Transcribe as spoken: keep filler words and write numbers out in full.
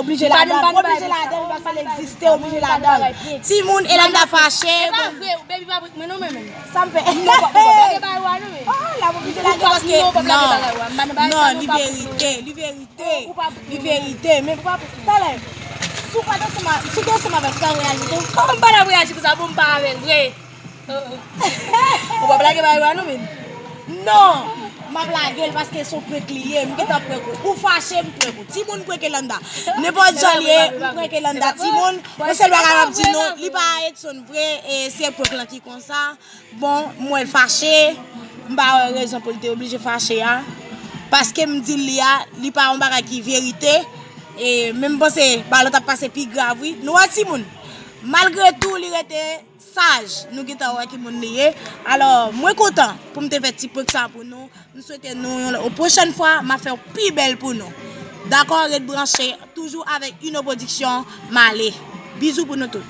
oblije ladan. Oblije ladan, paske l egziste, oblije ladan. Timoun, Elanda fache. E pa vre, baby pa prank mwen non, men, men. Sa m fè? Non, pa, pa, pa gen bagay wa non, men. Oh, la, oblije ladan, paske non, pa gen bagay wa. M pa nan bagay sa non, li pa verite, li verite. Li verite, men talè, si w pa t ansanm a, si w te ansanm avè l, ou ta reyaji tou? Kòman m pa t ap reyaji konsa, bon, m pa avè l vre. Ou p ap lage bagay wa non, men. Non, m ap lage l paske se yon prank li ye, m gentan prank ou. Ou fache, m prank ou. Timoun, prank Elanda. Nenpòt jan l ye, m prank Elanda. Timoun, yon sèl bagay m ap di nou, li pa Edson vre, e se prank lan ki konsa. Bon, m wè l fache. m pa wè rezon pou l te oblije fache a. Paske m di l li a, li pa yon bagay ki verite. E men m panse Balò t ap pase pi grav, wi. Nou wè timoun. Malgre tou, li rete saj. Nou gentan wè ki moun li ye. Alò, mwen kontan pou m te fè ti prank sa pou nou. M swete nou yon lòt, yon pwochèn fwa, m ap fè yon pi bèl pou nou. Dakò, ret branche, toujou avèk Ino Production, m ale. Bizou pou nou tout.